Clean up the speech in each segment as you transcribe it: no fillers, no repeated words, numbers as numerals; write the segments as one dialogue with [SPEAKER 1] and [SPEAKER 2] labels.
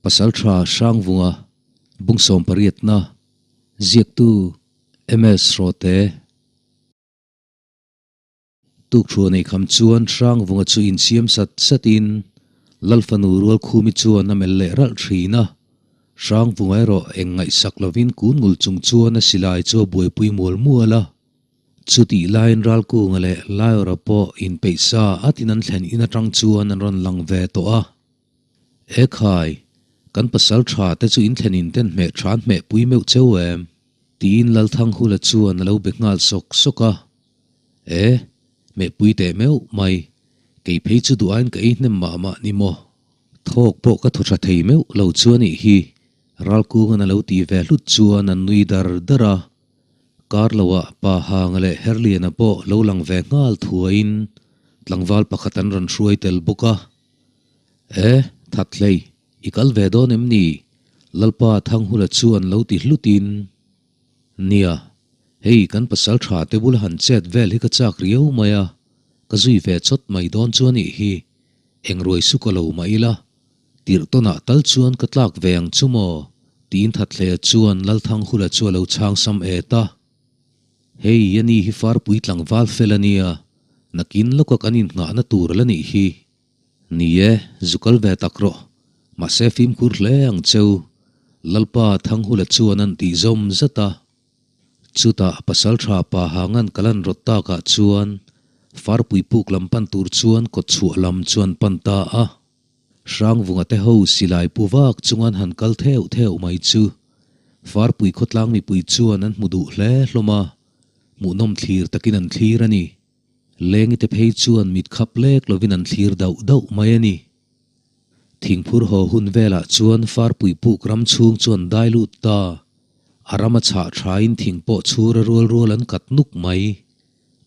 [SPEAKER 1] Pasaltha Hrangvunga Bungsawm pariatna ziaktu MS Hrawte Tukthuah nei kham chuan Hrangvunga chu insiam sat satin Lalfanu Rualkhumi chuan a melh leh ralh thin a. Hrangvunga erawh eng ngaihsak lovin kun ngul chung chuan a silai chu a buaipui mual mual a. Chutih laiin Ralkunga leh Laiawra pawh inpeih sa atin an thlen in atang chuan an rawn lang ve tawh a. E khai, kan pasal tha te chu in thlen in ten hmeh tha an hmeh pui meuh cheu em? Tiin Lalthanghula chuan a lo be nghal sawk sawk a. E, hmeh pui teh meuh mai, kei phei chu duh aiin ka ei hnem mah mah ni maw? Thawk pawh ka thaw tha thei meuh lo chu a nih hi, Ralkungan a lo tih ve hlut chuan an nui dar dar a. Kar loah Pa Hanga leh Herliana pawh lo lang ve nghal thuaiin tlangval pakhat an rawn hruai tel bawk a. E, Thathlei, i kal ve dawn em ni? Lalpa Thanghula chuan lo ti hlutin, Nia, hei kan pasal tha te bula han chet vel hi ka chak riau mai a, ka zui ve chawt mai dawn chu a nih hi, eng ruai su ka lo mah ila, tirh tawnah tal chuan ka tlak ve ang chu maw? tiin Thathleia chuan Lalthanghula chu a lo chhang sam et a. Hei, ani hi farpui tlangval fel a nia, nakin lawka kan innghahna tur la nih hi. Ni e, zu kal ve tak rawh. Mahse fimkhur hle ang cheu. Lalpa Thanghula chuan an tih zawm zat a. Chutah Pasaltha pa Hangan kalan rawt takah chuan farpui puk lam pan tur chuan kawtchhuah lam chuan pan ta a. Hrangvunga te ho silai pu vak chungan han kal theuh theuh mai chu Farpui khawtlang mipui chuan an hmu duh hle hlawm a, hmuhnawm thlir takin an thlir a ni. Lengi te phei chuan mit khap lek lovin an thlir dauh dauh mai a ni. Thingphur haw hun velah chuan Farpui puk ram chhung chuan dai lut ta, a ram a chhah thain thing pawh chhur a rual rual an kat nuk mai.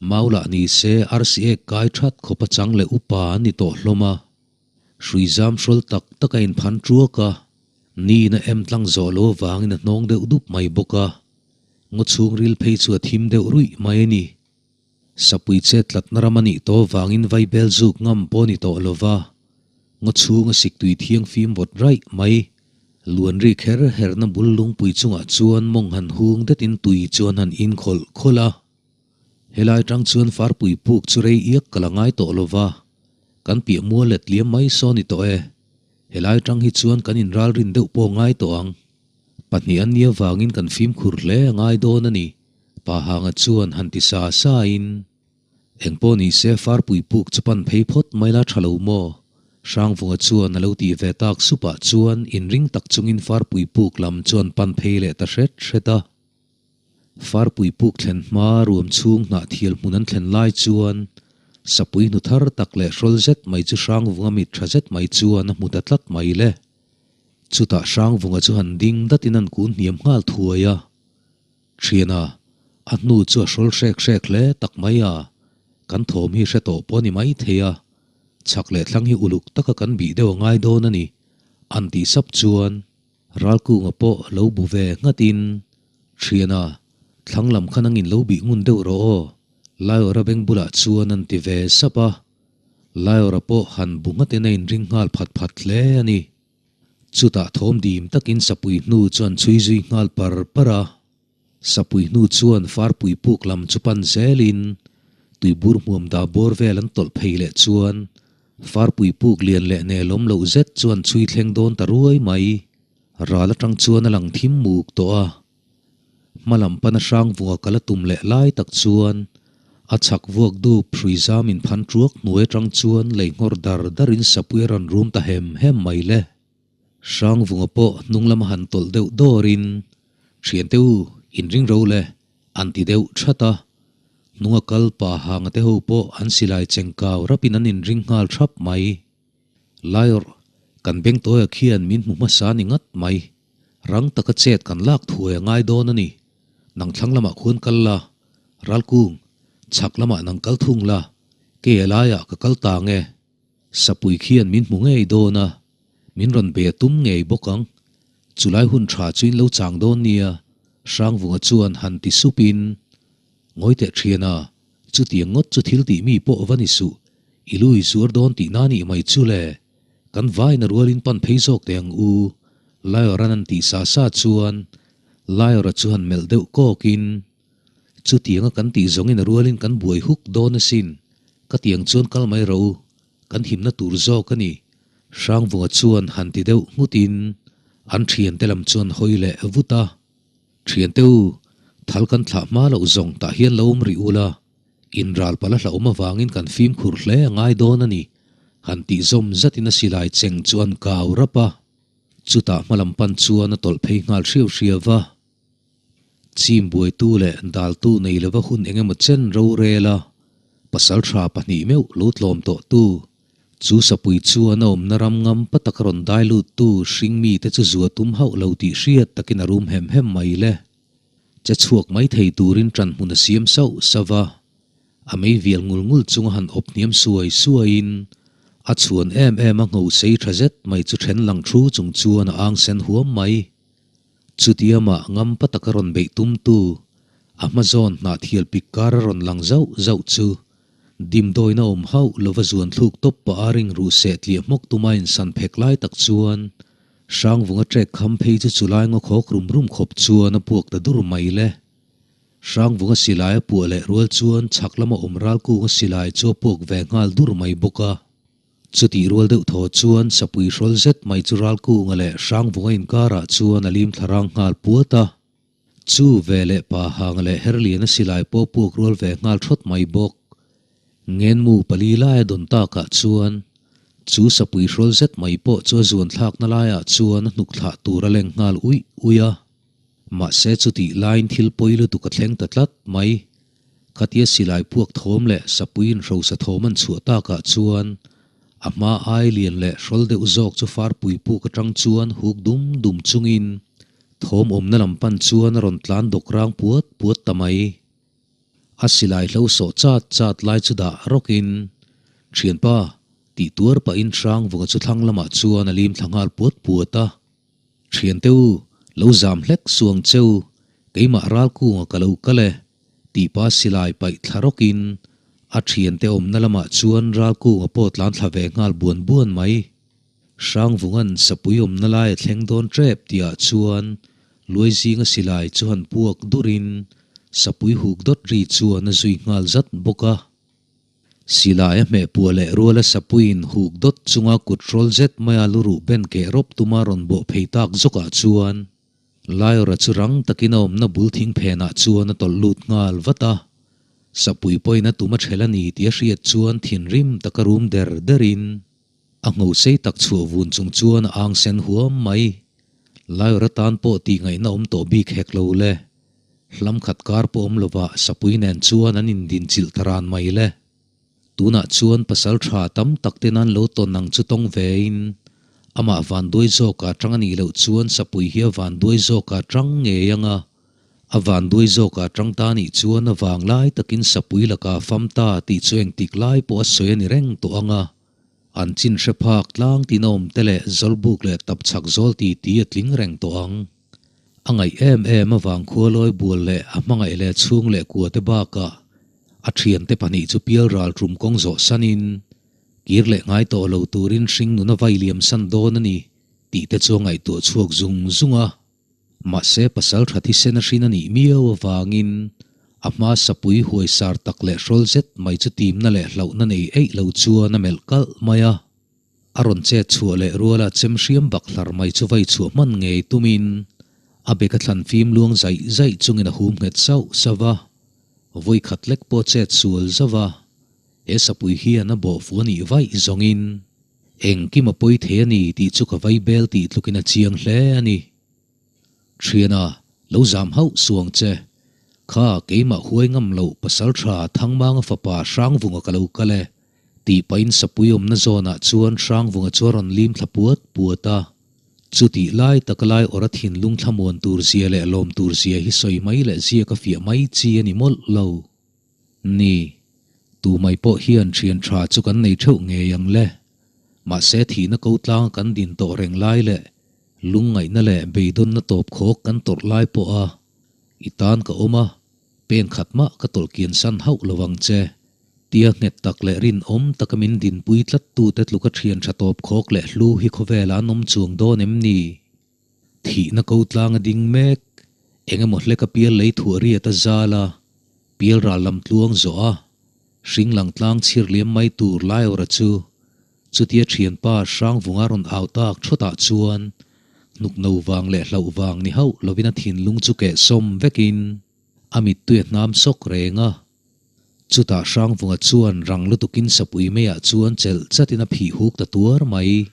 [SPEAKER 1] Maulah ni se arsi ek kai that khawp a chang leh upa an ni tawh hlawm a. Hrui zam hrawl tak tak a inphan tuak a, niin a em tlang zawh lo avangin a hnawng deuh dup mai bawk a. Ngaw chhungril phei chu a thim deuh ruih mai a ni. Sapui chet tlatna ram a nih tawh avangin vaibel zuk ngam pawh a ni tawh lo va, ngaw chhunga siktui thiangfim vawt raih mai. Luan ri kher herna bul lungpui chungah chuan mawng han hung detin tui chuan han inkhawlh khawlh a. Helai tang chuan farpui puk chu rei iak ka la ngai tawh lo va, kan piah mual let liam mai saw ni tawh e. Helai tang hi chuan kan inralrin deuh pawh ngai tawh ang. Pahnih an nia vangin kan fimkhur hle a ngai dawn a ni, Pa Hanga chuan han ti sa sa in. Engpawh ni se farpui puk chu pan phei phawt mai la tha lo maw? Hrangvunga chuan a lo tih ve tak supah chuan inring tak chungin farpui puk lam chuan pan phei leh ta hret hret a. Farpui puk thlen hma ruam chhung hnah thial hmun an thlen lai chuan sapui hnu thar tak leh hrawl zet mai chu Hrangvunga mit tha zet mai chuan a hmu ta tlat mai le. Chutah Hrangvunga chu han ding datin an kun hniam nghal thuai a. Thiana, a hnu chu a hrawl hrek hrek hle tak mai a, kan thawm hi hre tawh pawh a ni mai thei a, chhak leh thlang hi uluk taka kan bih deuh a ngai dawn a ni, an tih sap chuan. Ralkunga pawh lo bu ve nghatin, Thiana, thlang lam kha nangin lo bih ngun deuh rawh aw, Laiawra beng bulah chuan an ti ve sap a. Laiawra pawh han bu nghatin a inring nghal phat phat hle a ni. Chutah thawm dim takin sapui hnu chuan chhui zui nghal par par a. Sapui hnu chuan farpui puk lam chu pan zelin tuibur hmuam dah bawr vel an tawlh phei leh chuan farpui puk lian leh nelawm loh zet chuan chhui thleng dawn ta ruai mai. Ral atang chuan a lang thim muk tawh a. Hma lam pana hrang vunga kal a tum leh lai tak chuan a chhak vuak dup hrui zam in phan tuak hnuai atang chuan lei nghawr dar dar in sapui a rawn rum ta hem hem mai le. Hrang vunga pawh hnung lama han tawlh deuh dawr in Thiante u, in ring ro le, an ti deuh that a. Hnunga kal pa hanga te ho pawh an silai chengkau rapin an inring nghal thap mai. Laiawrh, kan beng tawia khian min hmu hmasa ni ngat mai. Rang taka chet kan lak thuai a ngai dawn a ni. Nang thlang lamah khuan kal la, Ralkung, chhak lamah nang kal thung la, kei a laiah ka kal ta nge. Sapui khian min hmu ngei dawn a, min rawn be tum ngei bawk ang. Chulai hun tha chu in lo chang dawn nia, Hrangvunga chuan han ti supin, Ngawi teh thian a, chutiang ngawt chu thil tih mi pawh va ni suh, i lui zuar dawn tih na nih mai chu le, kan vaina rualin pan phei zawk teh ang u. Laiawra'n an tih sa sa chuan Laiawra chu han melh deuh kawkin, Chutianga kan tih zawngin a rualin kan buai huk dawn asin, ka tiang chuan kal mai rawh u, kan himna tur zawk a ni. Hrangvunga chuan han ti deuh nghutin an thiante lam chuan hawi leh vut a, Thiante u, thal kan thlah hma loh zawng tah hian lo awm rih ula, inral palh a hlauhawm avangin kan fimkhur hle a ngai dawn a ni, han tih zawm zatin a silai cheng chu an kau rap a. Chutah hmalam pan chuan a tawlh phei nghal hriau hriau va. Chim buaitu leh daltu nei lova hun eng emaw chen rorel a, pasal tha pahnih meuh lo tlawm tawhtu, chu sapui chuan a awmna ram ngam pa taka rawn dai luttu hring mite chu zua tum hauh lo tih hriat takin a rum hem hem mai le. Che chhuak mai thei turin ṭan hmun a siam sauh sauh va, a mei vial ngul ngul chunga han awp hniam suai suaiin a chhuan em em a ngho sei ṭha zet mai chu ṭhen lang thu chung chuan a ang sen huam mai. Chutia mah ngam pa taka rawn beih tumtu, a hma zawn hnah thial pik kar a rawn lang zauh zauh chu dimdawina awm hauh lova zuan thluk tawp pah a ring ruh seh tliah hmawk tuma insan phek lai tak chuan Hrangvunga trek kham phei chu chulai ngaw khawk rum rum khawp chuan a puak ta dur mai le. Hrangvunga silai a puah leh rual chuan chhak lama awm ralkunga silai chu a puak ve nghal dur mai bawk a. Chutih rual deuh thaw chuan sapui hrawl zet mai chu Ralkunga leh Hrangvunga inkarah chuan a lim thla rang nghal puat a. Chu ve leh pa Hanga leh Herliana silai pawh puak rual ve nghal thawt mai bawk. Ngenmu pali laia dawn takah chuan chu sapui hrawl zet mai pawh chu a zuan thlakna laiah chuan a hnuk thlah tur a leng nghal uih uih a. Mahse chutih laiin thil pawi lutuk a thleng ta tlat mai. Khatia silai puak thawm leh sapui inhrosa thawm an chhuah takah chuan a hma ai lian leh hrawl deuh zawk chu farpui puk atang chuan huk dum dum chungin thawm awmna lam pan chuan a rawn tlan dawk rang puat puat ta mai. A silai hlo sawh chat chat lai chu dah rawkin, Thianpa, tih tuar pahin Hrangvunga chu thlang lamah chuan a lim thla nghal puat puat a. Thiante u, lo zam hlek suang che u, keimah ralkunga ka lo kal e, tih pa silai paih thla rawkin a thiante awmna lamah chuan ralkunga pawh tlan thla ve nghal buan buan mai. Hrangvunga'n sapui awmna lai a thleng dawn tep tihah chuan luai zinga silai chu han puak durin sapui huk dawt ri chuan a zui nghal zat bawk a. Silai a hmeh puah leh ruala sapuiin huk dawt chunga kut hrawl zet maia luruh ben keh rawp tuma rawn bawh phei tak zawkah chuan Laiawra chu rang takin a awmna bul thing phenah chuan a tawlh lut nghal vat a. Sapui pawhin a tum a ṭhel a ni tih a hriat chuan thinrim taka rum der derin a ngho sei tak chhuah vun chung chuan a ang sen huam mai. Laiawra tan pawh tih ngaihna awm tawh bik hek lo le. Hlam khat kar pawh awm lovah sapui nen chuan an indinchilh ta ran mai le. Tunah chuan pasal tha tam tak ten an lo tawn ang chu tawng vein amah vanduai zawkah tang a nih loh chuan sapui hi a vanduai zawkah tang ngei ang a, a vanduai zawkah tang ta nih chuan a vang lai takin sapui lakah fam ta tih chu engtik lai pawh a sawi a ni reng tawh ang a, an chin hre phak tlang tin a awm te leh zawlbuk leh tapchhak zawl ti ti a tling reng tawh ang. A ngaih em em avang khualawi bual leh a hmangaih leh chhung leh kua te bakah a thiante pahnih chu pial ral tum kawng zawh sanin kir leh ngai tawh lo turin hring nun a vai liam san dawn a ni tih te chu a ngaihtuah chhuak zung zung a. Mahse pasal tha thisen a hrin a nih miau avangin a hma sapui huai sar tak leh hrawl zet mai chu timna leh hlauhna nei eih lo chuan a melh kalh mai a. A rawn chet chhuah leh ruala chem hriam bak hlar mai chu vai chhuah hman ngei tumin a bek a thlan fim luang zaih zaih chungin a hum nghet sauh sauh va. Vawi khat lek pawh chet sual zauh a, he sapui hian a bawh fu a nih vaih zawngin engkim a pawi thei a ni tih chu ka vai bel tih tlukin a chiang hle a ni. Thiana, lo zam hauh suang che. Kha keimah huai ngam loh pasal tha Thangmanga fapa Hrangvunga ka lo kal e. Tih pahin sapui awmna zawnah chuan Hrangvunga chu a rawn lim thla puat puat a. Chutih lai taka lai awrh a thinlung thlamuan tur zia leh lawm tur zia hi sawi mai leh ziak a fiah mai chi a ni mawlh lo. Ni, tu mai pawh hian thian tha chu kan nei theuh ngei ang le. Mahse thihna ko tlanga kan din tawh reng lai leh lungngaihna leh beidawnna tawp khawk kan tawrh lai pawh a i tan ka awm a, Pen khat mah ka tawlh kian san hauh lo ang che. Tia nghet tak leh rinawm taka min dinpui tlat tute tluka thian tha tawp khawk leh hlu hi khawvelah an awm chuang dawn em ni? Thihna ko tlanga ding mek, eng emaw hleka pial lei thuah riat a zal a, pial ral lam tluang zawh a, hring lang tlang chhir liam mai tur Laiawrha chu chutia thianpa Hrangvunga rawn au tak thawtah chuan hnuk no vang leh hlauh vang ni hauh lovin a thinlung chu keh sawm vekin a mittui a hnam sawk reng a. Chutah Hrangvunga chuan rang lutukin sapui meiah chuan chelh chatin a phih huk ta tuar mai.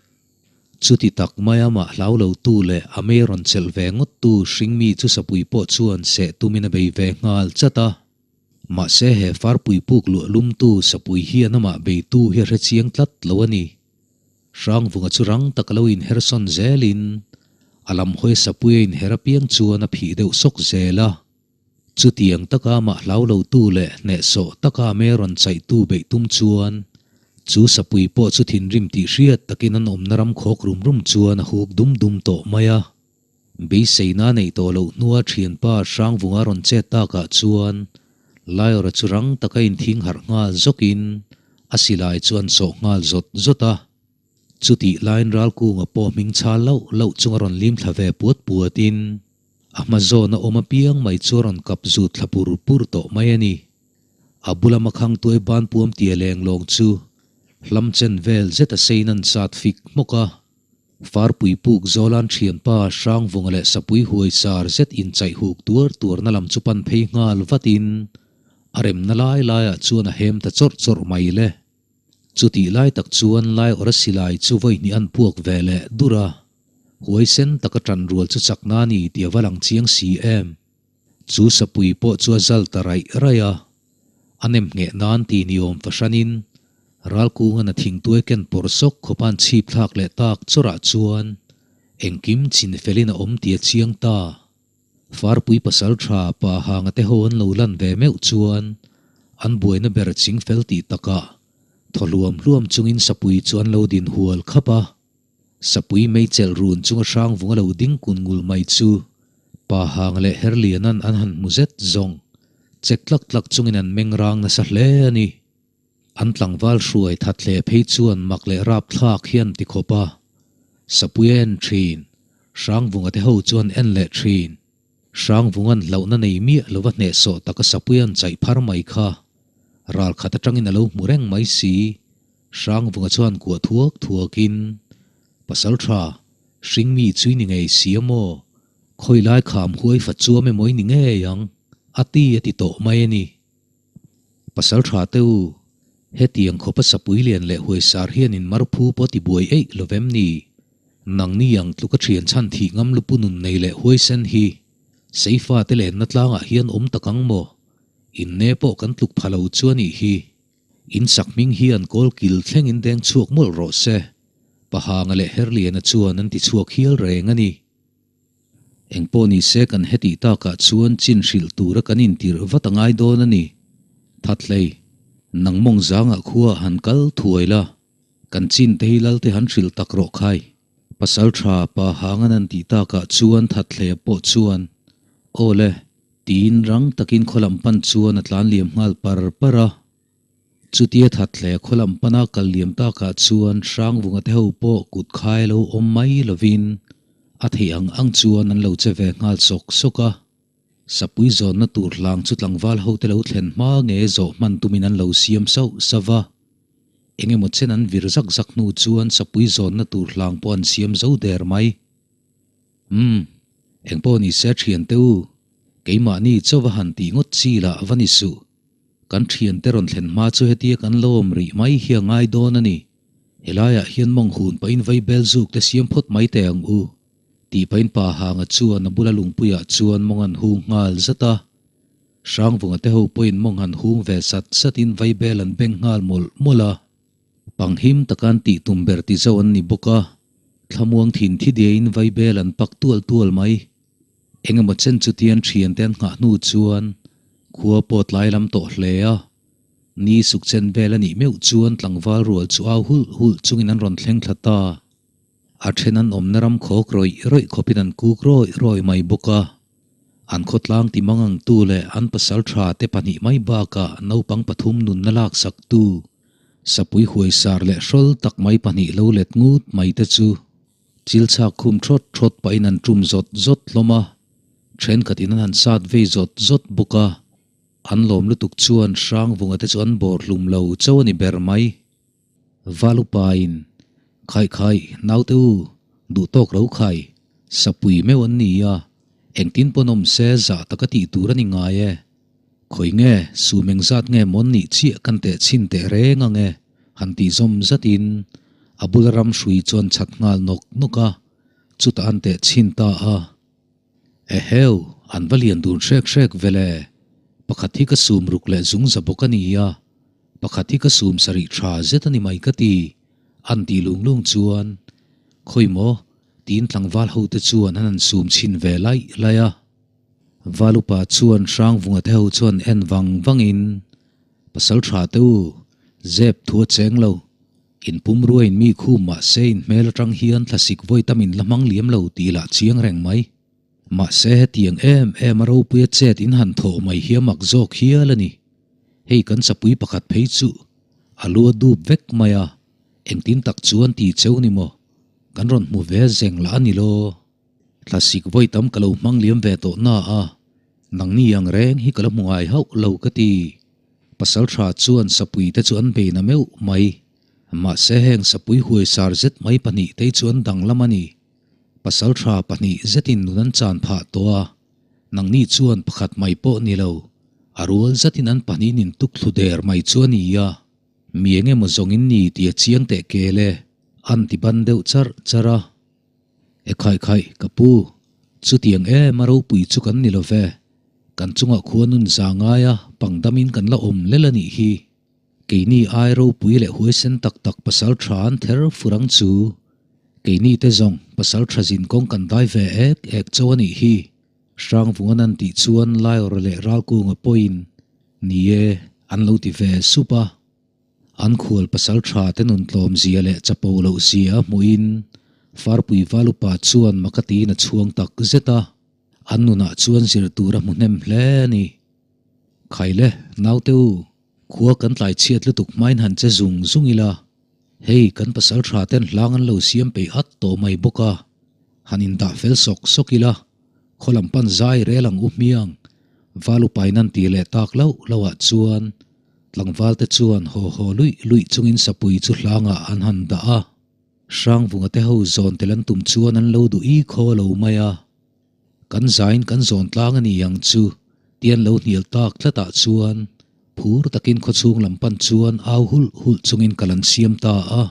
[SPEAKER 1] Chuti tak mai amah hlau lotu leh a mei rawn chelh ve ngawttu hringmi chu sapui pawh chuan seh tumin a bei ve nghal chat a. Mahse he farpui puk luah lumtu sapui hian amah beitu hi a hre chiang tlat lo a ni. Hrangvunga chu rang tak a lo inhersawn zelin a lam hawi sapui a inher apiang chuan a phih deuh sawk zel a. Chutiang taka amah hlau lotu leh hnehsawh taka a me rawn chaihtu beih tum chuan chu sapui pawh chu thinrim tih hriat takin an awmna ram khawk rum rum chuan a huk dum dum tawh mai a. Beiseina neih tawh loh hnua thianpa Hrangvunga rawn chet takah chuan Laiawra chu rang taka inthing harh nghal zawkin a silai chu an sawh nghal zawt zawt a. Chutih laiin Ralkunga pawh hming chhal lauh lauh chunga rawn lim thla ve puat puatin A hma zawn a awm apiang mai chu a rawn kap zut thla pur pur tawh mai a ni. A bula makhang tuai ban puam tia leng lawng chu hlam chen vel zet a sein an sat fik hmawk a. Farpui puk zawlan thianpa Hrangvunga leh Sapui huai sar zet inchaih huk tuar tuarna lam chu pan phei nghal vatin a remna lai laiah chuan a hem ta chawrh chawrh mai le. Chutih lai tak chuan lai awrh a silai chu vawi hnih an puak ve leh dur a. Huaisen taka ṭan rual chu chakna a ni tih a va lang chiang si em? Chu sapui pawh chu a zal ta raih raih a, a nem ngheh nan ti ni awm fahranin Ralkungan a thingtuai ken pawrh sawk khawpa'n chhip thlak leh tak chawrah chuan engkim chin felin a awm tih a chiang ta. Farpui pasal tha pa hanga te ho an lo lan ve meuh chuan an buaina ber ching fel tih takah thaw hluam hluam chungin sapui chu an lo din hual khap a. Sapui meichelh run chunga hrangvung a lo ding kun ngul mai chu pa hang leh Herliana'n an han hmu zet zawng chek tlak tlak chungin an meng rang nasa hle a ni. An tlangval hruai that hle phei chuan mak leh rapthlak hian ti khawp a, Sapui a en thin, Hrangvunga te ho chuan en leh thin. Hrangvunga'n hlauhna nei miah lova hnehsawh taka Sapui an chaih phar mai kha ralkhat atangin a lo hmu reng mai si. Hrangvunga chuan kuah thuak thuakin, Pasal tha, hringmi chu i ni ngei si a maw? Khawi lai kham huai fa chuam emaw i ni ngei ang, a ti a ti tawh mai a ni. Pasal tha te u, hetiang khawpa sapui lian leh huaisar hian in marphu pawh ti buai eih lo vem ni? Nangni ang tluka thian chhan thih ngam lupu nun nei leh huaisen hi Seifa te lenna tlangah hian awm tak ang maw? Inne pawh kan tluk pha lo chu a nih hi. In sak hming hian kawl kil thlengin deng chhuak mawlh rawh se, Pahanga leh Herliana chuan an ti chhuak hial reng a ni. Engpawh ni se kan hetih takah chuan chin hrilh tura kan intirh vat a ngai dawn a ni. Thathlei, nang mawng zangah khua han kal thuai la, kan chin te hi Lalte han hrilh tak rawh khai. Pasal tha Pahangan an tih takah chuan Thathleia pawh chuan, Aw le, Tiin rang takin khaw lam pan chuan a tlan liam nghal par par a. Chutia thathle khaw lam pana kal liam takah chuan Hrangvunga te ho pawh kut khai lo awm mai lovin a theih ang ang chuan an lo che ve nghal sawk sawk a. Sapui zawnna tur hlang chu tlangval ho te lo thlen hma nge zawh hman tumin an lo siam sauh sauh va. Engemaw chen an vir zak zak hnu chuan sapui zawnna tur hlang pawh an siam zo der mai. Umm, engpawh ni se thiante u, keimahni chauh va han tih ngawt chi lah va ni suh. Kan thiante rawn thlen hma chu hetia kan lo awm rih mai hi a ngai dawn a ni. Helaiah hian mawng hun pahin vai bel zuk te siam phawt mai teh ang u, tih pahin pa Hanga chuan a bula lungpuiah chuan mawng an hung nghal zat a. Hrangvunga te ho pawhin mawng han hung ve sat satin vai bel an beng nghal mawlh mawlh a. Panghim taka an tih tum ber ti zo an ni bawk a. Thlamuang thin thi diain vaibel an pak tual tual mai. Engemaw chen chutian thiante an nghah hnu chuan khua pawh tlai lam tawh hle a. Ni suk chen vel a nih meuh chuan tlangval rual chu au hulh hulh chungin an rawn thleng thla ta. A then an awmna ram khawk rawih rawih khawpin an kuk rawih rawih mai bawk a. An khawtlang ti mangangtu leh an pasal tha te pahnih mai bakah naupang pathum nunna laksaktu Sapui huaisar leh hrawl tak mai pahnih lo let ngut mai te chu Chil chhak khum thawt thawt pahin an tum zawt zawt hlawm a, thenkhatin an han sat vei zawt zawt bawk a. An lawm lutuk chuan Hrangvunga te chu an bawr hlum lo chauh a ni ber mai. Valupain, Khai khai, naute u, duh tawk lo khai, sapui meuh an ni a, engtin pawn awm se zah taka tih tur a ni ngai e. Khawi nge, sum engzat nge mawn nih chiah kan teh chhin teh reng ang e, han tih zawm zatin a bula ram hrui chuan chhat nghal nawk nawk a, chutah an teh chhin ta a. Eheu, an va lian dun hrek hrek vel e, pakhat hi ka sum ruk leh zung za bawk a ni a, pakhat hi ka sum sarih tha zet a ni mai ka ti, an tih lung lung chuan, Khawi maw? tiin tlangval hote chuan an han sum chhin ve laih laih a. Valupa chuan Hrangvunga te ho chuan en vang vangin, Pasal tha te u, zep thu a cheng lo. In pumrua in mi khum mahse in hmel atang hian thlasik vawi tam in la hmang liam lo tih lah chiang reng mai. Mahse hetiang em em a ropuia chet in han thawh mai hi a mak zawk hial a ni. Hei kan chapui pakhat phei chu a lu a dup vek mai a, engtin tak chuan ti cheu ni maw? Kan rawn hmu ve zeng lah a ni law. Thlasik vawi tam ka lo hmang liam ve tawh na a, nangni ang reng hi ka la hmu ngai hauh lo ka ti. Pasal tha chuan sapui te chu an bei na meuh mai. Mahse heng sapui huai sar zet mai pahnih te chu an danglam a ni. Pasal tha pahnih zetin nun an chan phah tawh a, nangni chuan pakhat mai pawh ni lo, a rual zatin an pahnihin in tuk thlu der mai chu a ni a. Mi eng emaw zawng in ni tih a chiang teh kel e, an ti ban deuh charh charh a. E khai khai, ka pu, chutiang em a ropui chu kan ni lo ve. Kan chungah khua nun za ngai a, pangdamin kan la awm lel a nih hi. Keini ai ropui leh huaisen tak tak pasal tha an ther fur ang chu. Keini te zawng pasal tha zin kawng kan dai ve ek ek chauh a nih hi. Hrangvungan an tih chuan Laiawrha leh Ralkunga pawhin ni e an lo ti ve sup a. An khual pasal tha te nun tlawm zia leh chapo loh zia a hmuhin Farpui Valupa chuan maka tiin a chhuang tak zet a, an nunah chuan zir tur a hmu hnem hle a ni. Khaile, naute u, khua kan tlai chhiat lutuk hmain han che zung zung ila, hei kan pasal tha ten hlang an lo siam peih at tawh mai bawk a, han indah fel sawk sawk ila, Khaw lam pan zai rel ang u hmiang, Valupain an ti leh tak lauh lauhah chuan tlangval te chuan haw haw luih luih chungin sapui chu hlangah an han dah a. Hrangvunga te ho zawn tel an tum chuan an lo duh i khaw lo mai a. Kan zain kan zawn tlang a ni ang chu ti an lo hnial tak tlatah chuan phur takin khawchhung lam pan chuan au hulh hulh chungin kal an siam ta a.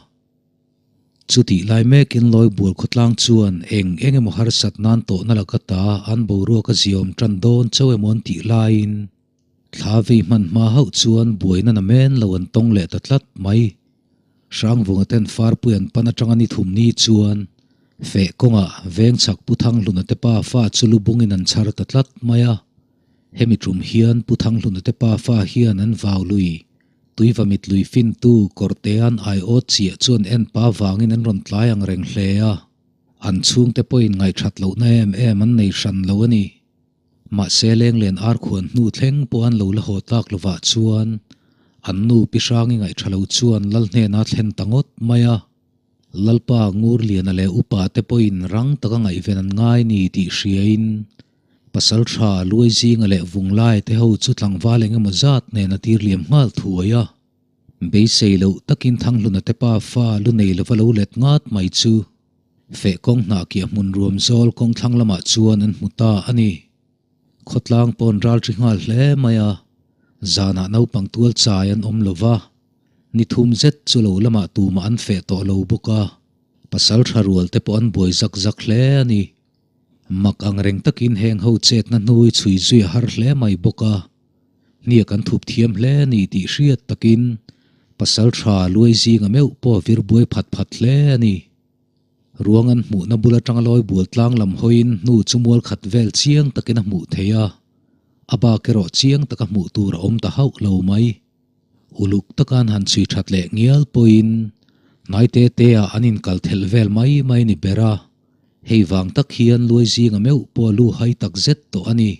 [SPEAKER 1] Chutih lai mekin Lawibual khawtlang chuan eng eng emaw harsat nan tawhna laka ta an boruak a ziawm tan dawn chauh emaw an tih laiin thla vei hman hma hauh chuan buaina na men lo an tawng leh ta tlat mai. Hrangvunga ten Farpui an pan atanga ni thum ni chuan feh kawngah veng chhak Pu Thanghluna te pa fa chu lu bungin an chhar ta tlat mai a. Hemi tum hian Pu Thanghluna te pa fa hian an vau lui Tuiva mit lui fintu Kawrtea'n aiawt chiah chuan en pa vangin an rawn tlai ang reng hle a, an chhungte pawhin ngaihthat lohna em em an nei hran lo a ni. Mahse lenglen arkhuan hnu thleng pawh an lo la haw tak lovah chuan an nu Pi Hrangi ngaihtha lo chuan Lal hnena thlen ta ngawt mai a. Lalpa Ngurliana leh upa te pawhin rang taka ngaihven an ngai ni tih hriain Pasal tha Luai zinga leh Vunglai te ho chu tlangval eng emaw zat nen a tir liam nghal thuai a. Beisei loh takin Thanghluna te pa fa lu nei lova lo let ngat mai chu feh kawng hnah kiah hmun ruam zawl kawng thlang lamah chuan an hmu ta a ni. Khawtlang pawn ral ri nghal hle mai a, zanah naupang tual chai an awm lova, ni thum zet chu lo lamah tumah an feh tawh lo bawk a, pasal tha rual te pawh an buai zak zak hle a ni. Mak ang reng takin heng ho chetna hnui chhui zui a har hle mai bawk a, hniak an thup thiam hle a ni tih hriat takin pasal tha luai zinga meuh pawh a vir buai phat phat hle a ni. Ruang an hmuhna bul atanga lawi bual tlang lam hawiin hnu chu mual khat vel chiang takin a hmuh theih a, a bak erawh chiang taka hmuh tur a awm ta hauh lo mai. Uluk taka an han chhui that leh ngial pawhin hnai te te ah an inkal thelh vel mai mai ni ber a. Hei vang tak hian luai zinga meuh pawh a lu hai tak zet tawh a ni.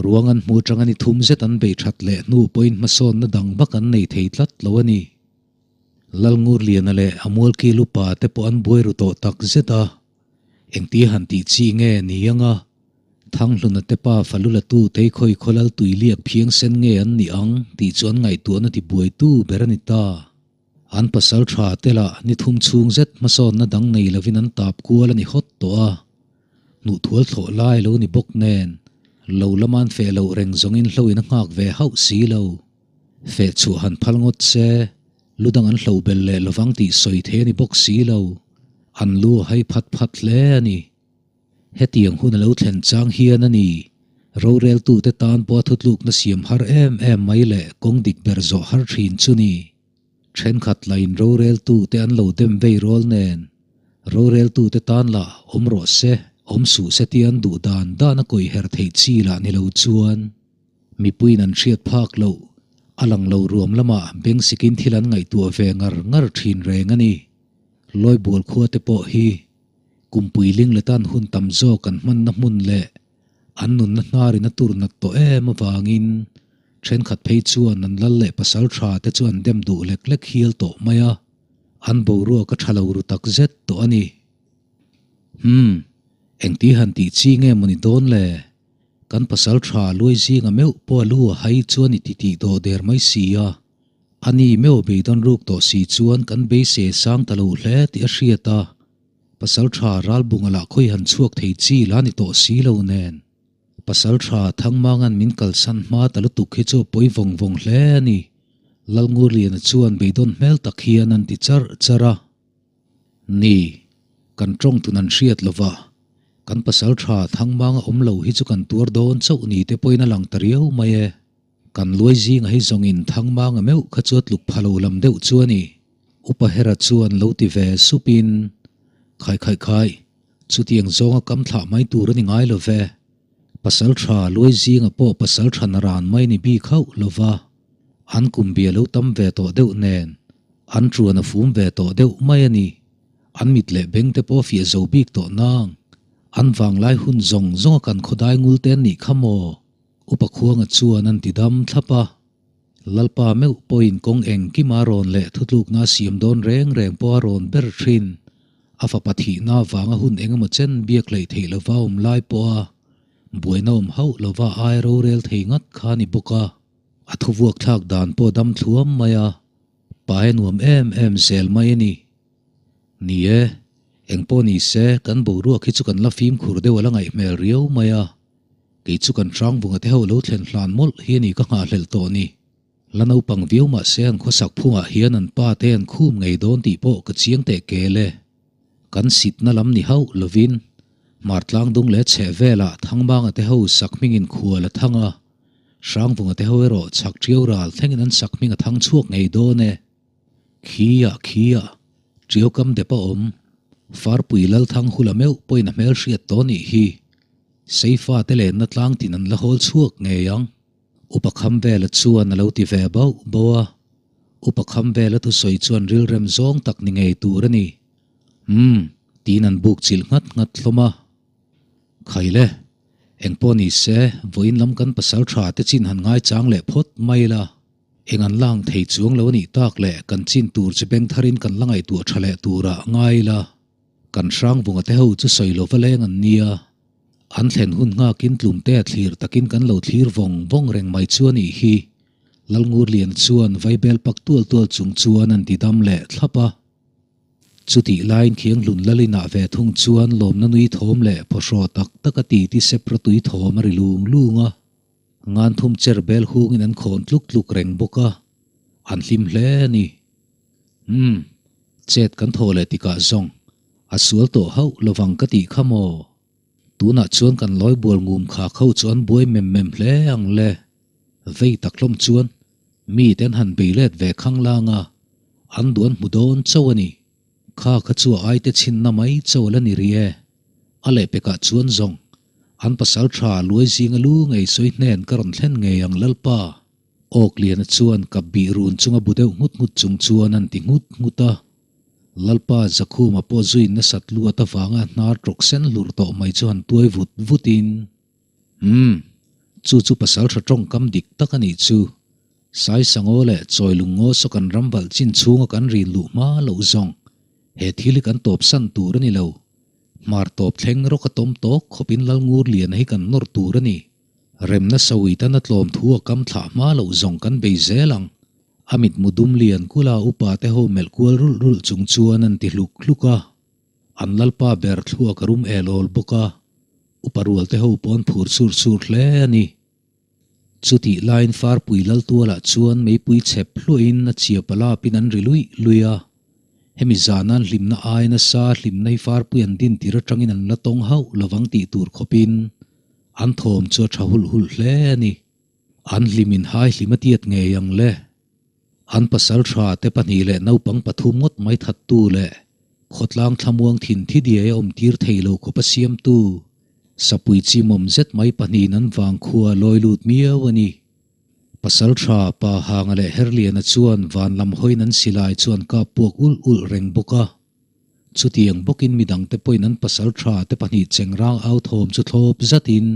[SPEAKER 1] Ruang an hmu atanga ni thum zet an bei that leh hnu pawhin hmasawnna dang vak an nei thei tlat lo a ni. Lalngurliana leh a mualkil upa te pawh an buai ru tawh tak zet a. Engtia han tih chi nge ni anga? Thanghluna te pa falu la tu tei khawi khawlal tui liak phiang sen nge an nih ang tih chu an ngaihtuahna ti buaitu ber a ni ta. An pasal tha te lah ni thum chhung zet hmasawnna dang nei lovin an tap kual a ni hawt tawh a. Hnuhthual thlawh lai lo ni bawk nen lo lama an feh loh reng zawngin hloin a nghak ve hauh si lo. Feh chhuah han phal ngawt se, lu dang an hlo bel leh lovang tih sawi thei a ni bawk si lo. An lu a hai phat phat hle a ni. Hetiang hun a lo thlen chang hian a ni. Roreltute tan pawha thutlukna siam har em em mai leh kawng dik ber zawh har thin chu ni. Thenkhat lain roreltute an lo dem vei rual nen, roreltute tan lah awm rawh se, awm suh se tia an duh dan dan a kawih her theih chi lah ni lo chuan mipuiin an hriat phak loh, a lang lo ruam lamah beng sikin thil an ngaihtuah ve ngar ngar thin reng a ni. Lawibual khua te pawh hi Kumpui ling letan hun tam zawk an hmanna hmun leh an nunna hnarin a tur nat tawh em avangin thenkhat phei chuan an lal leh pasal tha te chu an dem duh lek lek hial tawh mai a, an boruak a tha lo ru tak zet tawh a ni. Umm, engti han tih chi nge maw ni dawn le? Kan pasal tha luai zinga meuh pawh a lu a hai chuan i titih dawh der mai si a. A ni meuh beidawn ruk tawh si chuan kan beisei sang ta lo hle tih a hriat a, pasal tha ralbunga lah khawi han chhuak thei chi la ni tawh si lo nen. Pasal tha Thangmanga'n min kalsan hma ta lutuk hi chu a pawi vawng vawng hle a ni, Lalngurliana chuan beidawn hmel tak hian an ti charh charh a. Ni, kan tawng tun an hriat lova, kan pasal tha Thangmanga awm lo hi chu kan tuar dawn chauh ni te pawhin a lang ta riau mai e. Kan luai zinga hi zawngin Thangmanga meuh kha chu a tluk pha lo lam deuh chu a ni. Upa Hera chuan lo ti ve supin, Khai khai khai, chutiang zawnga kam thlah mai tur a ni ngai lo ve. Pasal tha luai zinga pawh pasal tha na ran mai ni bik hauh lo va, an kum bia lo tam ve tawh deuh nen, an tuan a fum ve tawh deuh mai a ni. An mit leh beng te pawh fiah zo bik tawh nang. An vanglai hun zawng zawnga kan khawdai ngul te an nih kha maw? Upa Khuanga chuan an ti dam thlap a, Lalpa meuh pawhin kawng engkima rawn leh thutlukna a siam dawn reng reng pawh a rawn ber thin. A fapa thihna avanga hun engemaw chen biak hleih theih lova awm lai pawha buaina awm hauh lova ai rorel thei ngat kha a ni bawk a. A thuvuak thlak dan pawh dam thluam mai a, pai a nuam em em zel mai a ni. Ni e, engpawh ni se kan boruak hi chu kan la fimkhur deuh a la ngaih hmel riau mai a. Kei chu kan hrangvunga te ho lo thlen hlan mawlh hi a ni ka nghahhlelh tawh ni. La naupang viau mah se an khawsak phungah hian an pa te an khum ngei dawn tih pawh ka chiang teh kel e. Kan sitna lam ni hauh lovin Hmartlang dung leh chheh velah Thangmanga te ho sak hmingin khual a thang a, Hrangvunga te ho erawh chhak ṭiau ral thlengin an sak hming a thang chhuak ngei dawn e. Khiah khiah, ṭiau kam dep a awm, Farpui Lalthang hula meuh pawhin a hmelhriat tawh nih hi. Seifa te lenna tlang tin an la hawl chhuak ngei ang. Upa Khamvela chuan a lo ti ve bauh bauh a. Upa Khamvela thusawi chuan rilrem zawng tak ni ngei tur a ni. Umm, tiin an buk chilh nghat nghat hlawm a. Khaile, engpawh ni se, vawiin lam kan pasal tha te chin han ngaichang leh phawt mai la. Eng an la ang thei chuang lo a nih tak leh kan chin tur chu beng tharin kan la ngaihtuah tha leh turah ngai la. Kan hrangvunga te ho chu sawi lova leng an nia. An thlen hun nghakin tlumte a thlir takin kan lo thlir vawng vawng reng mai chu a nih hi. Lalngurliana chuan vaibel pak tual tual chung chuan an ti dam leh thlap a. Chutih laiin Khianghlun Lalinah ve thung chuan lawmna nui thawm leh phawhraw tak tak a titi sepra tui thawm a ri lung lung a. Nganthum cher bel hungin an khawn tluk tluk reng bawk a, an hlim hle a ni. Umm, chet kan thaw leh tikah zawng, a sual tawh hauh lovang ka tih kha maw? Tunah chuan kan lawi bual ngum kha kho chu an buai mem mem hle ang le. Vei tak hlawm chuan mite an han bei let ve khang lang a, an duh an hmu dawn chauh a ni. Kha kha chu a aite chhinna mai chauh a la ni rih e. A lehpekah chuan zawng, an pasal tha luai zinga lu ngei sawi hnen ka rawn thlen ngei ang Lalpa. Awkliana chuan kap bih run chunga bu deuh nghut nghut chung chuan an ti nghut nghut a. Lalpa Zakhuma pawh zuin nasat luat avanga hnar tawk sen hlur tawh mai chu han tuai vut vutin, Umm, chu chu pasaltha tawngkam dik tak a nih chu. Saisangaw leh Chawilungngaw saw kan ram valh chin chhunga kan rin luh hma loh zawng he thil hi kan tawpsan tur a ni lo. Hmar tawp thleng rawk a tawm tawk khawpin Lalngurliana hi kan nawr tur a ni. Remna sawi tan a tlawm thu a kam thlah hma loh zawng kan bei zel ang. A mitmu dum lian kula upa te ho melh kual rulh rulh chung chuan an ti hluk hluk a. An lalpa ber thluak a rum el awl bawk a, upa rual te ho pawh an phur sur sur hle a ni. Chutih laiin Farpui Laltualah chuan meipui chhep hluahin a chiap a lapin an ri luih luih a. Hemi zana an hlimna ai nasa hlimna hi Farpui an din tir atangin an la tawng hauh lovang tih tur khawpin an thawm chu a tha hulh hulh hle a ni. An hlimin hai hlim a tiat ngei ang le. An pasal tha te pahnih leh naupang pathum ngawt mai thattu leh khawtlang thlamuang thin thi diai a awm tir thei lo khawp a siamtu Sapui chimawm zet mai pahnihin an vangkhua lawi lut miau a ni. Pasal tha Pa Hanga leh Herliana chuan van lam hawiin an silai chu an kap puak ulh ulh reng bawk a. Chutiang bawkin midangte pawhin an pasal tha te pahnih chengrang au thawm chu thlawp zatin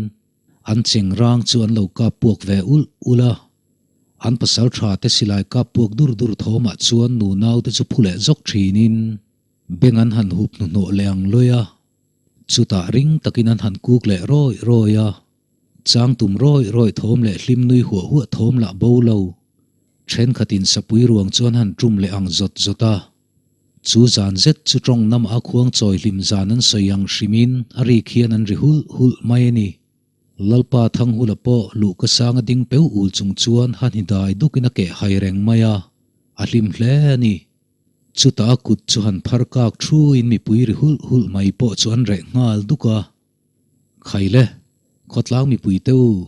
[SPEAKER 1] an chengrang chu an lo kap puak ve ulh ulh a. An pasal tha te silai kap puak dur dur thawmah chuan nunau te chu phu leh zawk thinin beng an han hup hnuhnawh leh ang lawi a. Chutah ring takin an han kuk leh rawih rawih a, chang tum rawih rawih thawm leh hlim nui huah huah thawm lah bo lo. Thenkhatin sapui ruang chu an han tum leh ang zawt zawt a. Chu zan zet chu tawng nam a khuang chawi hlim zan an sawi ang hrimin a rik hian an ri hulh hulh mai a ni. Lalpa Thanghula pawh luhka sanga ding peu ul chung chuan ha hni dai dukin a keh hai reng mai a, a hlim hle a ni. Chutah a kut chu han phar kak thuin mipui ri hulh hulh mai pawh chu an reh nghal duk a. Khaile, khawtlang mipui te u,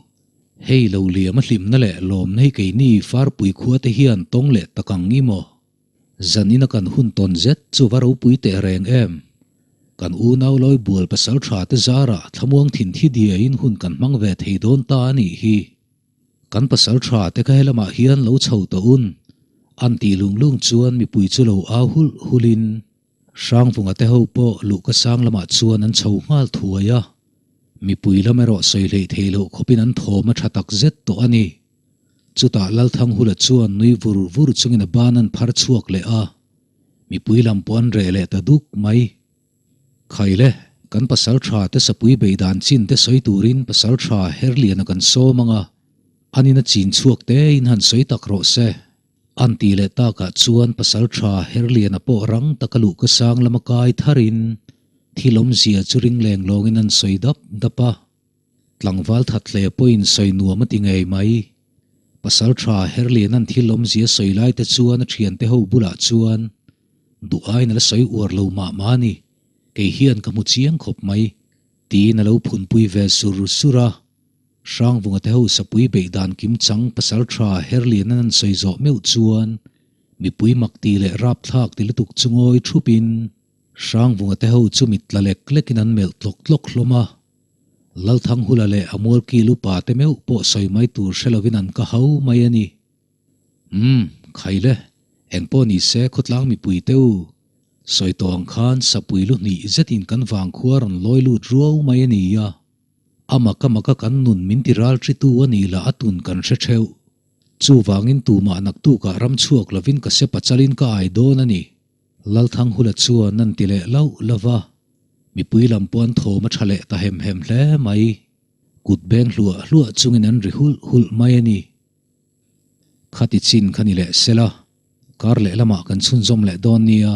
[SPEAKER 1] hei lo liam a hlimna leh lawmna hi keini Farpui khua te hian tawng leh tak ang i maw? Zanin a kan hun tawn zet chu va ropui teh reng em? Kan unau lawi bual pasal tha te zarah thlamuang thin thi diaiin hun kan hmang ve thei dawn ta a nih hi. Kan pasal tha te kha helamah hian lo chho tawh un, an tih lung lung chuan mipui chu lo au hulh hulhin Hrangvunga te ho pawh luhka sang lamah chuan an chho nghal thuai a, mipui lam erawh sawi hleih theih loh khawpin an thawm a tha tak zet tawh a ni. Chutah Lalthanghula chuan nui vur vur chungin a ban an phar chhuak leh a, mipui lam pawh an reh leh ta duk mai. Khaile, kan pasal tha te sapui bei dan chin te sawi turin pasal tha Herliana kan sawm ang a, anin a chin chhuak te in han sawi tak rawh se. An tih leh takah chuan pasal tha Herliana pawh rang taka luhka sang lama kai tharin thil awmzia chu ring leng lawngin an sawi dap dap a. Tlangval that hle pawhin sawi nuam a ti ngei mai. Pasal tha Herliana'n thil awmzia sawi lai te chuan a thiante ho bulah chuan Duh aiin a la sawi uar lo mah mah a ni, kei hian ka hmu chiang khawp mai, tiin a lo phunpui ve sur sur a. Hrangvunga te ho sapui beih dan kim chang pasal tha Herliana'n an sawi zawh meuh chuan mipui mak ti leh rapthlak ti lutuk chu ngawi thupin Hrangvunga te ho chu mit tla lek lekin an melh tlawk tlawk hlawm a. Lalthanghula leh a mualkil upa te meuh pawh sawi mai tur hre lovin an ka hau mai a ni. Umm, khaile, engpawh ni se khawtlang mipui te u, sawi tawh ang khan sapui lu hnih zetin kan vangkhua rawn lawi lut ruau mai a ni a, a mak a maka kan nun min ti ral hritu a nih lah a tun kan hre theuh. Chuvangin tumah naktukah ram chhuak lovin ka se pachalin ka ai dawn a ni. Lalthanghula chuan an ti leh lauh lauh va, mipui lam pawh an thawm a tha leh ta hem hem hle mai. Kut beng hluah hluah chungin an ri hulh hulh mai a ni. Khati chin kha ni leh sela, kar leh lamah kan chhunzawm leh dawn nia.